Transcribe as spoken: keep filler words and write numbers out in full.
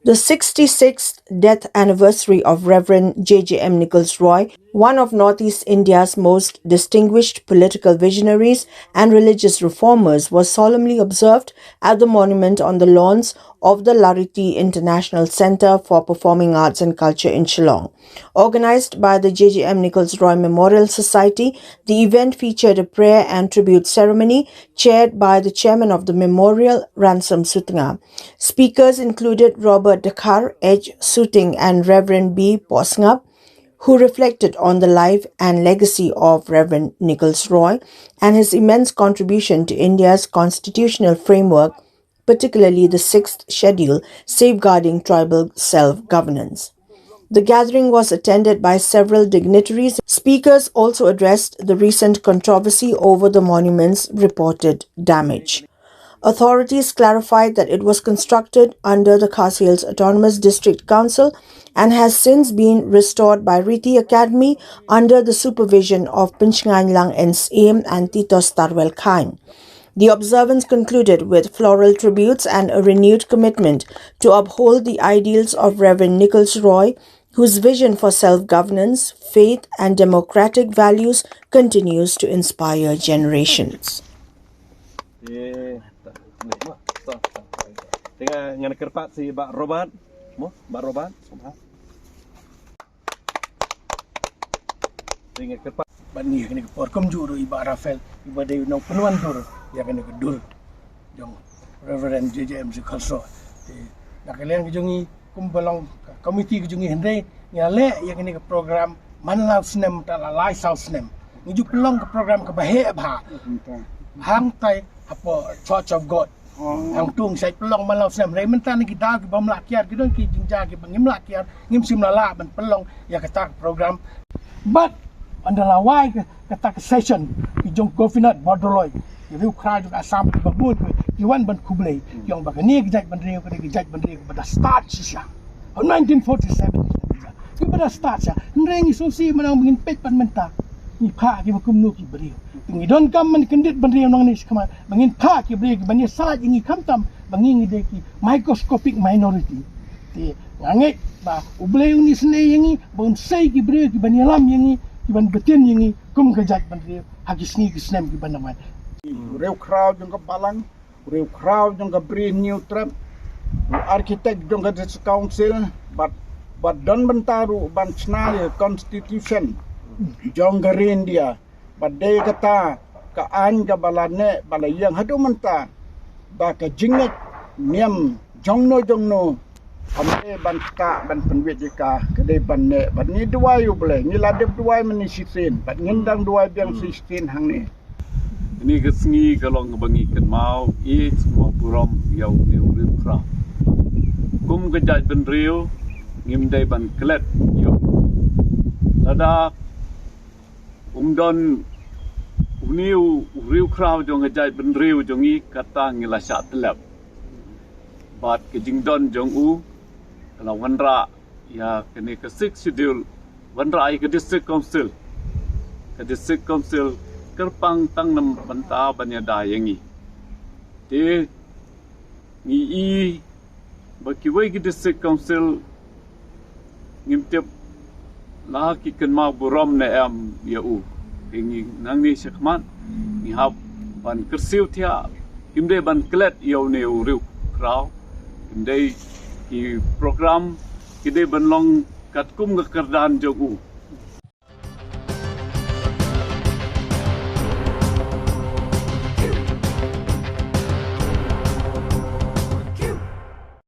The sixty-sixth death anniversary of Reverend J J M Nichols Roy, one of Northeast India's most distinguished political visionaries and religious reformers, was solemnly observed at the monument on the lawns of the Lariti International Centre for Performing Arts and Culture in Shillong. Organized by the J J M Nichols Roy Memorial Society, the event featured a prayer and tribute ceremony chaired by the chairman of the memorial, Ransom Sutnga. Speakers included Robert Dkhar, Ej Suting, and Reverend B Pohsngap, who reflected on the life and legacy of Reverend Nichols Roy and his immense contribution to India's constitutional framework, particularly the Sixth Schedule, safeguarding tribal self-governance. The gathering was attended by several dignitaries. Speakers also addressed the recent controversy over the monument's reported damage. Authorities clarified that it was constructed under the Khasi Hills Autonomous District Council and has since been restored by Riti Academy under the supervision of Pynshngain Lang N Syiem and Titos Tarwel Khain. The observance concluded with floral tributes and a renewed commitment to uphold the ideals of Reverend Nichols Roy, whose vision for self-governance, faith, and democratic values continues to inspire generations. Tengah ngan kyrpad si Bah Robert. Mo, Bah Robert. Tengah kyrpad. Ban ngi kane ka por kumjuh ruh i Bah Raphael, i ba dei u nongpynwandur ïa kane ka dur jong Reverend J J M Nichols Roy. Te na ka liang ka jong ngi kum ba long ka komiti ka jong ngi, hynrei ngi la leh ïa kane ka program man la u snem, ta la lai saw snem. Ngi ju pynlong ka program kaba heh bha hangtai hapoh Church of God. Hangtu ngi shait pynlong man la u snem, hynrei mynta na ki daw ki bym lah kiar, ki don ki jingjia kiba ngim lah kiar, ngim shym la lah ban pynlong ïa kata ka program. Bad ynda la wai ka, kata ka session, ki jong Govinat Bordoloi, ki riewkhraw jong Assam kiba bun, ki wan ban khublei, ki ong ba kane ka jaitbynriew ka dei ka jaitbynriew kaba da start shisha ha u nineteen forty-seven. Kiba da start shisha, hynrei ngi sngewsih mynta ba ngin peit pat mynta, ngi phah kiba kumno ki briew. Ngi donkam ban kyndit bynriew nangne shakhmat ba ngin phah ki briew kiban ïasaid ïa ngi, khamtam ba ngi, ngi dei ki microscopic minority. Te nga ngeit ba U Blei un isynei ïa ngi, ba un sei ki briew kiban ïalam ïa ngi, kiban btin ïa ngi kum ka jaitbynriew ha ki sngi ki snem kiban wan. U riewkhraw jong ka balang, u riewkhraw jong ka Bri Hynñiewtrep, u architect jong ka District Council, bad, bad don bynta ruh ban shna ïa ka constitution jong ka ri India. Bad dei kata ka aiñ kaba la neh ba la ïeng haduh mynta, ba ka jingngeit niam jongno jongno kam dei ban ktah ban pynwit ïa ka, ka dei ban neh. Bad ngi duwai U Blei, ngi la dep duwai mynne shisien, bad ngin dang duwai biang shisien hangne. Kane ka sngi ka long kaba ngi kynmaw ïeit, kynmaw burom ïa une u riewkhraw. Kum ka jaitbynriew ngim dei ban klet ïa u. Lada um don une u riewkhraw jong ka jaitbynriew jong ngi, kata ngi la shah tyllep. Bad ka jingdon jong u ka la wanrah ïa kane ka Sixth Schedule, wanrah ïa ka District Council. Ka District Council kyrpang tang na bynta ban ïada ïa ngi. Te ngi i ba kiwei ki District Council ngim tip la ki kynmaw burom ne em ïa u. Te ngi nangne shakhmat ngi hap ban kyrsiew thiah, kim dei ban klet ïa une u riewkhraw. Kim dei, ki program ki dei ban long katkum ka kyrdan jong u.